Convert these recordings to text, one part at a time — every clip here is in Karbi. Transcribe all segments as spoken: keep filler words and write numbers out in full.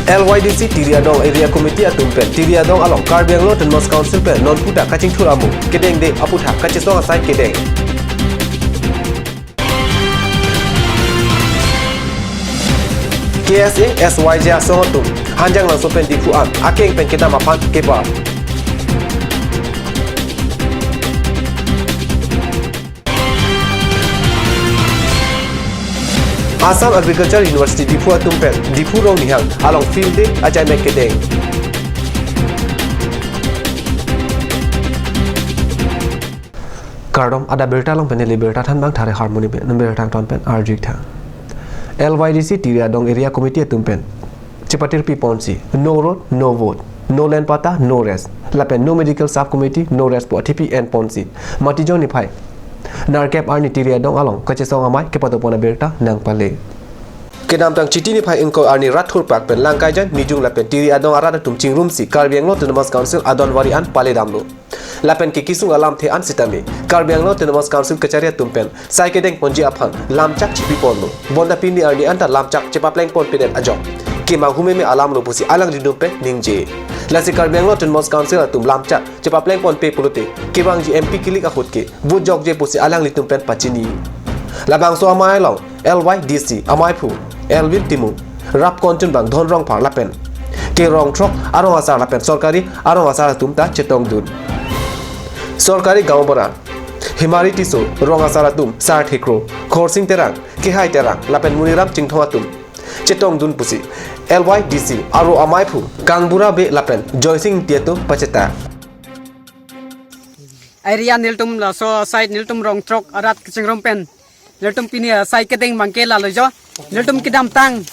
L Y D C Tiri Adong Area Committee atum pen Tiri Adong along Karbi Anglong Autonomous Council pen nonputa kachingthur amo kedengde aputhak kachesong asai kedeng. K S A S Y J asong atum Hanjanglangso pen Diphu an akeng pen kedam aphan kebar. Assam Agriculture University Diphu atum pen Diphu Rongnihang along Field Day achamek kedeng. Kardom, adap birta along pen neli birta thanbang Thare Harmoni pen, neli birta ton pen arju-ik tha. L Y D C Tiri Adong Area Committee atum pen chepatirpi ponsi, no road, no vote, no land patta, no rest, lapen no medical sub committee, no rest pu athipi en ponsi, Matijong niphai nerkep arni Tiri Adong along kachesong amei kepado pon abirta nangpale. Kedamtang Chiti niphai ingkoi arni rat thurpak pen Langkaijan, Mijung lapen Tiri Adong arat atum chingrumsi Karbi Anglong Autonomous Council adonvari an pale damlo. Lapen ke kesung alamthe an sitame Karbi Anglong Autonomous Council kachari atum pen sai kedeng ponji aphan lamchak chipi ponlo. Bonta pini arni anta lamchak chepapleng ponpedet ajok kemanghu meme alamlo pusi alanglitum pen ningje. Lasi Karbi Anglong Autonomous Council atum lamchak chepapleng ponpe pulote kevangji M P kilik ahut ke vote jokje pusi alanglitum pen pachini. Labangso amei along L Y D C ameiphu Elwin Timung, rap konchunbang Dhon Rongphar lapen ke rong throk arong asar lapen sorkari arong asar atum ta chetongdun. Sorkari gaonbura Himari Tisso, rong asar atum Sarthe Kro, Khorsing Terang, Kehai Terang lapen Muniram Chinthong atum chetongdun pusi L Y D C aro ameiphu Kangbura Bey lapen Joysing Ingti atum pacheta. Area nelitum laso side nelitum rong throk arat kachingrum pen nelitum pini, ah, sai kedeng abangke lalo jo. Nelitum kedamtang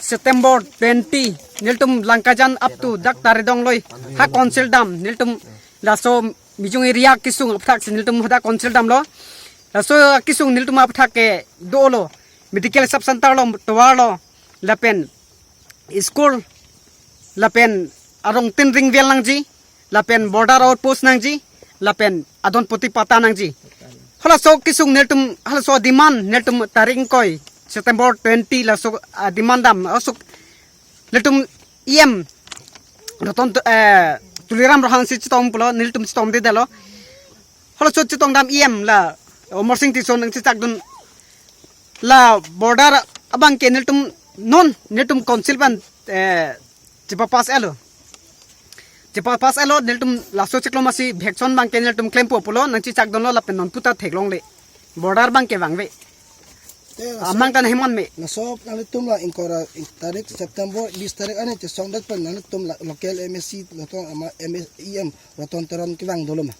September twenty nelitum Langkaijan up to dak Tiri Adong loi ha council dam nelitum laso Mijung area kesung aphuthak si nelitum hadak council damlo. Laso kesung nelitum aphuthak ke dolo, medical sub center lo, tovar lo, lapen school, lapen arong tin ring vel nangji, lapen border outpost nangji, lapen adon poti patta nangji. Halaso kesung nelitum, halaso demand nelitum tarik ingkoi September twenty laso, ah, demand dam, asuk nelitum E M Roton, eh, Tuliram Ronghang si chetong pulo, nelitum chetongdedetlo. Halaso chetong dam E M la Amarsing Tisso nangchechakdun la border abangke nelitum non nelitum council pen, eh, chepapass etlo. Chepapass etlo nelitum laso chiklo masi bhekson abangke nelitum klempo pulo nangchechakdunlo lapen nonputa theklongle. Border abangke vangve. Te laso amang tan hemon me. Laso nanglitum la ingkoi ra, ing tarik September bis tarik arni chesongdet pen nanglitum la local M A C Roton ama M A, E M Roton Teron kevang dolo ma?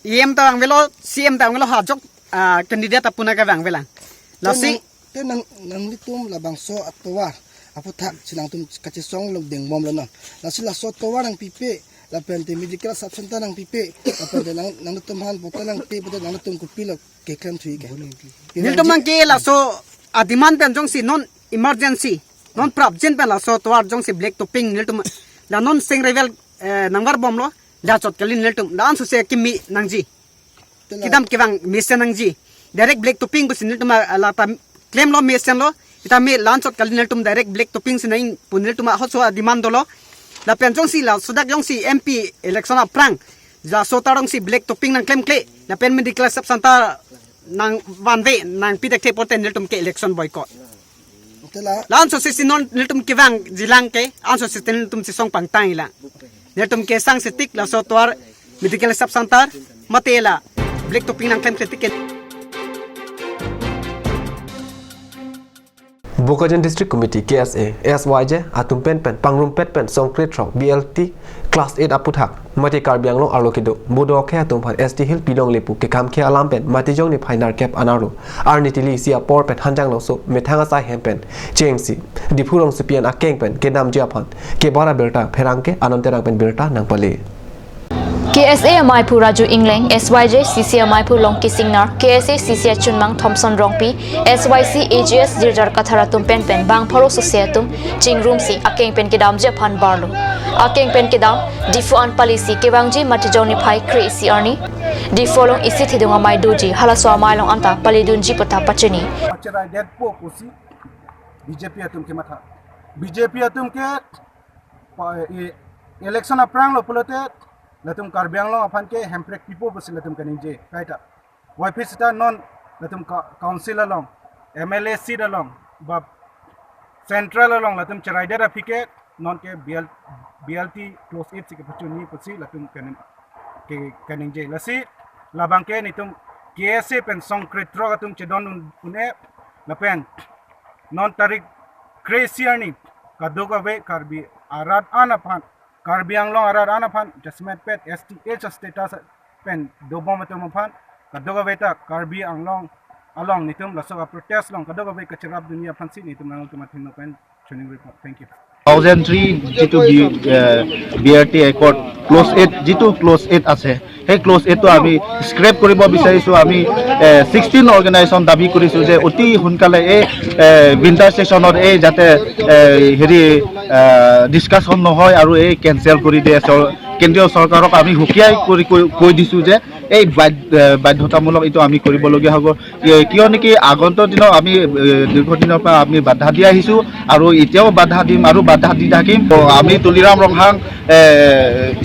E M ta vangvelo, C M ta vangvelo ha ajok, ah, candidate apuna kevangvelang. Te lasi nang, te nang, nanglitum labangso atovar aphuthak si nangtum kachesong lok dengbomlo non. Lasi laso tovar nangpipe, lapen te medical sub center nangpipe, lapen te nang, nangtum han patta nangpipe, te nangtum kopilo keklem thui ke. Nelitum abangke laso ademand pen jongsi non emergency, non prapjin pen laso tovar jongsi black topping nelitum la non seng revel, eh, nangvarbomlo, la chot kali nelitum, la ansose kimi nangji. Kedam kevang mesen nangji. Direct black topping pusi nelitum a, la ta klemlo mesenlo. Sitame la ansot kali nelitum direct black topping si nang pu nelitum ahutso ademand dolo. Lapen jongsi laso dak jongsi M P election aphrang laso ta jongsi black topping nangklemkle, lapen medical sub center nangvanve nangpi dekthe pulote nelitum ke election boycott. Te la, la ansose si non nelitum kevangjilang ke, ansose si nelitum chesong pangtanglang. Nelitum kesang setik laso tovar medical sub center mate la black topping nangklemkle tik ke. Bokajan District Committee, K S A, S Y J atum pen pen pangrumpet pen songkre throk B L T class eight aphuthak mate Karbi Anglong arlo kedo Bodo akhei atum aphan S T Hill pidongle pu kekhamkhe alam pen Matijong niphai nerkep anarlo arni tili isi apor pen Hanjanglangso methang asai hem pen chengsi Diphu rongsopi an akeng pen kedamji aphan kebar abirta pherangke Anand Terang pen birta nangpale. K S A ameiphu Raju Ingleng, S Y J C C ameiphu Longki Singnar, K S A C C achunbang Thomson Rongpi, S Y C A G S Jirjar Kathar atum pen pen bang pharo sose atum chingrumsi akeng pen kedamji aphan barlo. Akeng pen kedam Diphu an palisi kevangji Matijong niphai kre-isi arni Diphu along isi thedung amei doji, halaso amei along anta paledunji puta pachini. Acherai det po pusi B J P atum kematha. B J P atum ke pa-, e, election aphrang lo pulote latum Karbi Anglong aphan ke hemprek pipo pusi latum kaningje kaita. Wai phi seta non latum ka-, council along, M L A seat along, ba central along latum cheraidetji aphi ke non ke B L, B L T clause eight si kepachunji pusi latum kaning, ke, kaningje. Lasi labang ke netum K S A pen song krethrok atum chedon un-, un-e lapen non tarik kre-isi arni kadokave Karbi arat an aphan, Karbi Anglong arat an aphan jasemet pet S T H status pen dobom atum aphan kadokave ta Karbi Anglong along netum laso a-protest along kadokave kacherapdunji aphansi netum nangtum athengno pen tuning report. Thank you. Thousand three যিটো বি, এ, B R টি accord clause eight, যিটো clause eight আছে, সেই ক্লজ এইটটো আমি স্ক্ৰেপ কৰিব বিচাৰিছোঁ। আমি, এ, sixteen organisation দাবী কৰিছোঁ যে অতি সোনকালে এই, এ, উইণ্টাৰ ছেছনত এই যাতে, এ, হেৰি, এ, ডিছকাশ্যন নহয় আৰু এই কেঞ্চেল কৰি দিয়ে। চৰ-, কেন্দ্ৰীয় চৰকাৰক আমি সকীয়াই কৰি কৈ, কৈ দিছোঁ যে এই বাধ্য-, এ, বাধ্যতামূলক এইটো আমি কৰিবলগীয়া হ'ব। এ, কিয় নেকি আগন্তুক দিনত আমি, এ, দীৰ্ঘদিনৰ পৰা আমি বাধা দি আহিছোঁ আৰু এতিয়াও বাধা দিম আৰু বাধা দি থাকিম। তো আমি তুলিৰাম ৰংহাং, এ,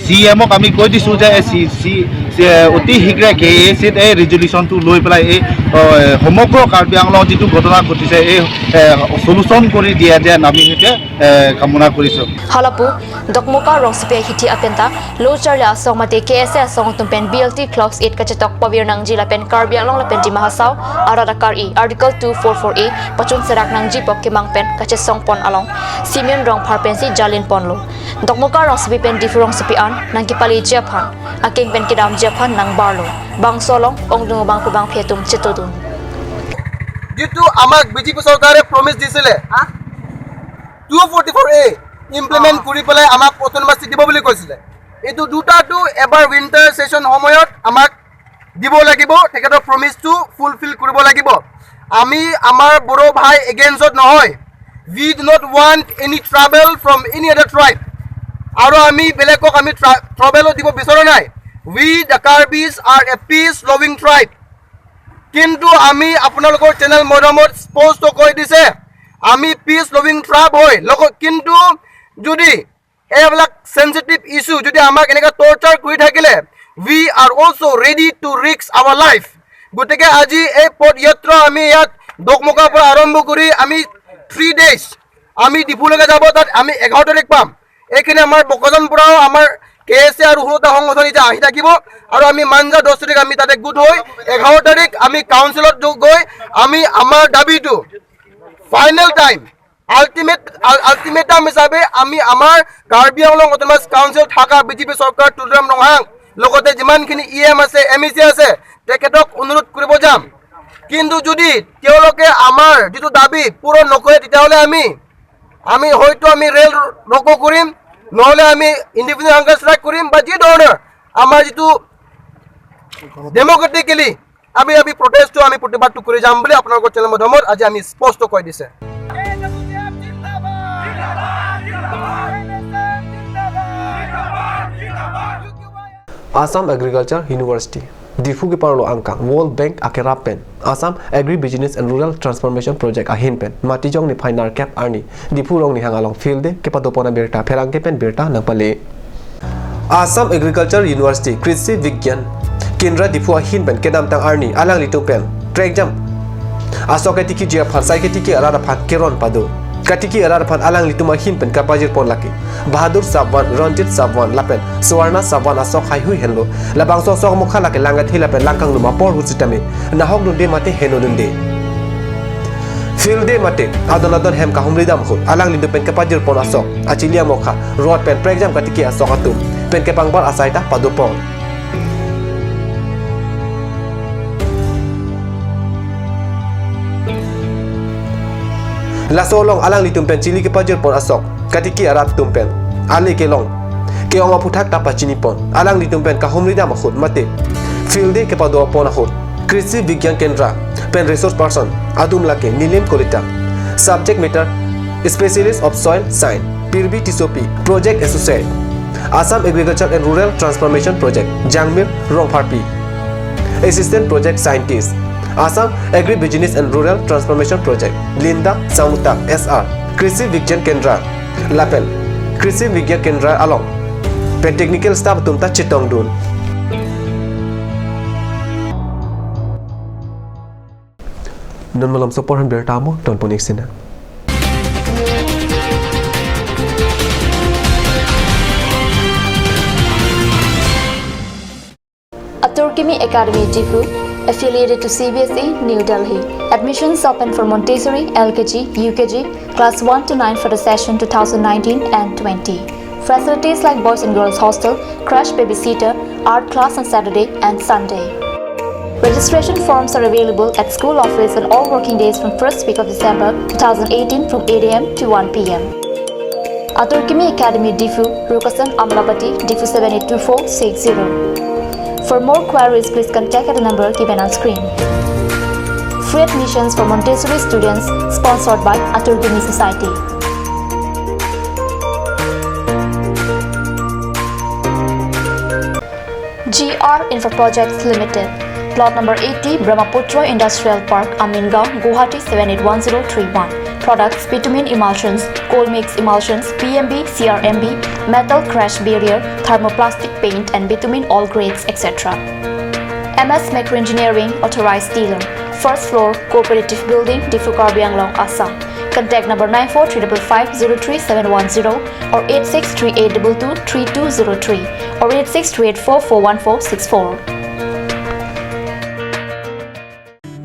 চি ই এমক আমি কৈ দিছোঁ যে এই চি, চি, চি, এ, অতি শীঘ্ৰে কে এ চিত এই ৰিজলিউশ্যনটো লৈ পেলাই এই, অ, এ, সমগ্ৰ কাৰ্বি আংলঙত যিটো ঘটনা ঘটিছে এই, এ, চলিউশ্যন কৰি দিয়া যেন আমি সেইটোৱে, এ, কামনা কৰিছোঁ। Halapu, Dokmoka rongsopi ahithi apenta, lo charli asong mate K S A asong atum pen B L T clause eight kachetok pavir nangji lapen Karbi Anglong lapen Dima Hasao arat akar-i Article two four four A pachun serak nangji pu kemang pen kachesong pon along Simeon Rongphar pensi jalin ponlo. Dokmoka rongsopi pen Diphu rongsopi an nangkepaleji aphan, akeng pen kedamji aphan nangbarlo. Bangso along ongdung abang pu bangphi atum chetodun. যিটো আমাক বিজেপি চৰকাৰে প্ৰমিছ দিছিলে, হা? Two forty four এ ইমপ্লিমেণ্ট, অ, কৰি পেলাই আমাক অট'নমাছ দিব বুলি কৈছিলে। এইটো দুটাটো এবাৰ উইণ্টাৰ ছেছন সময়ত আমাক দিব লাগিব, তেখেতৰ প্ৰমিছটো ফুলফিল কৰিব লাগিব। আমি আমাৰ বড়ো ভাই এগেইনষ্টত নহয়। We do not want any trouble from any other tribe. আৰু আমি বেলেগক আমি ট্ৰা-, ট্ৰাবেলো দিব বিচৰা নাই। We the Karbis are a peace loving tribe. কিন্তু আমি আপোনালোকৰ চেনেল মাধ্যমত স্পষ্ট কৈ দিছে, আমি পিচ লভিং ট্ৰাইব হয়। লগ-, কিন্তু যদি এইবিলাক চেনচিটিভ ইছ্যু যদি আমাক এনেকুৱা টৰ্চাৰ কৰি থাকিলে, we are also ready to risk our life. গতিকে আজি এই পদযাত্ৰা আমি ইয়াত দকমকাৰ পৰা আৰম্ভ কৰি আমি থ্ৰী ডেইজ আমি ডিফুলৈকে যাব, তাত আমি এঘাৰ তাৰিখ পাম। এইখিনি আমাৰ বকজান পৰাও আমাৰ কে এছ এ আৰু হুৰুতা সংগঠন এতিয়া আহি থাকিব আৰু আমি মাঞ্জা দহ তাৰিখ আমি তাতে গোট হৈ এঘাৰ তাৰিখ আমি কাউন্সিলত গৈ আমি আমাৰ দাবীটো ফাইনেল টাইম আল্টিমেট, আল-, আল্টিমেটাম হিচাপে আমি আমাৰ কাৰ্বি আংলং অট'নমাছ কাউন্সিল থকা বিজেপি চৰকাৰ তুলিৰাম ৰংহাং লগতে যিমানখিনি ই এম আছে, এম ই চি আছে, তেখেতক অনুৰোধ কৰিব যাম। কিন্তু যদি তেওঁলোকে আমাৰ যিটো দাবী পূৰণ নকৰে, তেতিয়াহ'লে আমি, আমি হয়তো আমি ৰেল ৰকো কৰিম, নহ'লে আমি ইণ্ডিপেণ্ডেণ্ট হাংগাৰ ষ্ট্ৰাইক কৰিম বা যি ধৰণৰ আমাৰ যিটো ডেম'ক্ৰেটিকেলি আমি, আমি প্ৰটেষ্টটো, আমি প্ৰতিবাদটো কৰি যাম বুলি আপোনালোকৰ চেনেল মাধ্যমত আজি আমি স্পষ্ট কৈ দিছে। Assam Agriculture University, Diphu keparlo angkang World Bank akerap pen Assam Agribusiness and Rural Transformation Project ahin pen Matijong niphai nerkep arni Diphu Rong Nihang along Field Day kepadopon abirta pherangke pen birta nangpale. Assam Agriculture University Krishi Vigyan Kendra Diphu ahin pen kedamtang arni alanglitum pen prekjam asok katiki ji aphan sai katiki arat aphan keron pado. Katiki arat aphan alanglitum ahin pen kapajir pon lake Bahadur Sabwan, Ranjit Sabwan lapen Suwarna Sabwan asok haihui henlo. Labangso asok mokha lake Langathi lapen Langkangnum apor ahut sitame nahok dunde mate heno dunde. Field Day mate adon adon hem kahumri dam ahut alanglitum pen kapajir pon asok achili amokha rot pen prekjam katiki asok atum pen kepangbar asai ta padopon. Laso along alanglitum pen chili kepajir pon asok katiki arat atum pen ale kelong ke-ong aphuthak ta pachini pon. Alanglitum pen kahumri dam ahut mate Field Day kepado pon ahut Krishi Vigyan Kendra pen resource person atum lake Nilim Kolita, Subject Matter Specialist of Soil Science, Pirbi Tissopi, Project Associate, Assam Agriculture and Rural Transformation Project, Jangmir Rongpharpi, Assistant Project Scientist, Assam Agribusiness and Rural Transformation Project, Linda Samuta S R, Krishi Vigyan Kendra lapen Krishi Vigyan Kendra along pen technical staff atum ta chetongdun. Non malom so apor aphan birta mo tonpon-ik sina. Atur Kimi Academy Diphu, affiliated to C B S E, New Delhi. Admissions open for Montessori, L K G, U K G, class one to nine for the session two thousand nineteen and twenty. Facilities like boys and girls hostel, crash babysitter, art class on Saturday and Sunday. Registration forms are available at school office on all working days from first week of December two thousand eighteen from eight A M to one P M. Atur Kimi Academy Diphu, Rukasan Amlapati, Diphu seven eight two four six zero. For more queries, please contact at the number given on screen. Free admissions for Montessori students, sponsored by Atur Kimi Society. G R Infra Projects Limited, plot number eighty, Brahmaputra Industrial Park, Amingaon, Guwahati seven eight one zero three one. Products: bitumen emulsions, cold mix emulsions, P M B, C R M B, metal crash barrier, thermoplastic paint and bitumen all grades, et cetera. M S Micro Engineering, authorized dealer, first floor, Cooperative Building, Diphu, Karbi Anglong, Assam. Contact number nine four three double five zero three seven one zero or eight six three eight double two three two zero three or eight six three eight four four one four six four.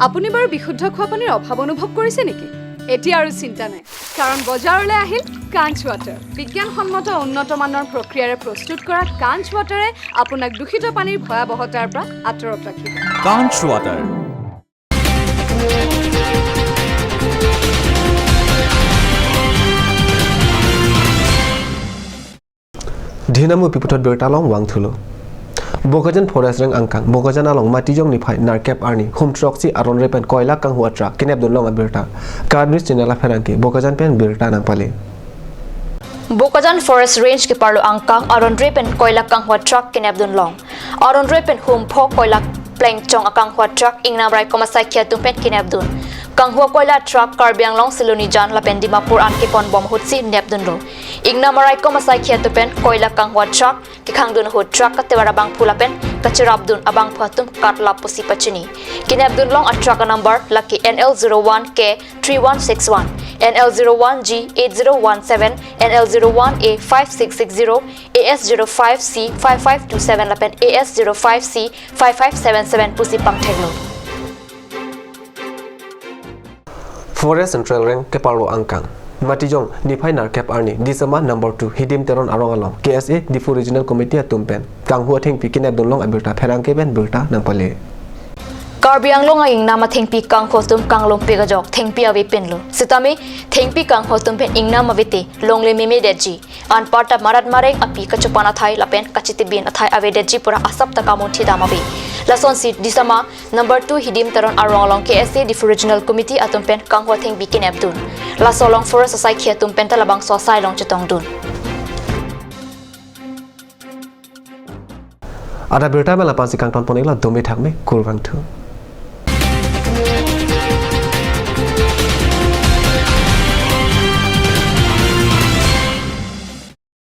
আপুনি বাৰু বিশুদ্ধ খোৱা পানীৰ অভাৱ অনুভৱ কৰিছে নেকি? এতিয়া আৰু চিন্তা নাই, কাৰণ বজাৰলৈ আহিল কাঞ্চ ৱাটাৰ। বিজ্ঞানসন্মত উন্নত মানৰ প্ৰক্ৰিয়াৰে প্ৰস্তুত কৰা কাঞ্চ ৱাটাৰে আপোনাক দূষিত পানীৰ ভয়াৱহতাৰ পৰা আঁতৰত ৰাখিব। Kanch Water. Dhinam upi puthot birta along vangthulo. Bokajan Forest Range angkang Bokajan along Matijong niphai nerkep arni hum throksi aron re pen koila kanghu a-truck kenepdun long abirta Karbi News Channel apherangke Bokajan pen birta nangpale. Bokajan Forest Range keparlo angkang aron re pen koila kanghu a-truck kenepdun long. Aron re pen hum pho koila plengchong akanghu a-truck ingnam raikom asaikhi atum pen kenepdun. Kanghu a-koila truck Karbi Anglong Silonijan lapen Dimapur an keponbom ahutsi nepdunlo. Ingnam raikom asaikhi atum pen koila kanghu a-truck kekhangdun ahut truck katevar abangphu lapen kacherapdun abangphu atum katlap pusi pachini. Kenepdun long a-truck a-number lake N L zero one K three one six one, N L zero one G eight zero one seven, N L zero one A five six six zero, A S zero five C five five two seven lapen A S zero five C five five seven seven pusi pangtheklo. Forest Central Range keparlo angkang Matijong niphai nerkep arni Disama number two Hidim Teron arong along K S A Diphu Regional Committee atum pen kanghu athengpi kenepdun long abirta pherangke pen birta nangpale. Karbi Anglong a-ingnam athengpi kanghu atum kanglongpik ajok thengpi avepinlo. Sitame thengpi kanghu atum pen ingnam avete longle memedetji. Anparta marat mareng api kachopan athai lapen kachetibin athai avedetji pura asap ta kamunthi dam ave. Lasonsi Disama number two Hidim Teron arong along K S A Diphu Regional Committee atum pen kanghu athengpi kenepdun. Laso along forest asaikhi atum pen ta labangso asai along chetongdun. Adap birta mela pansi kangtonpon-iklo, dome thakme, kurvangthu.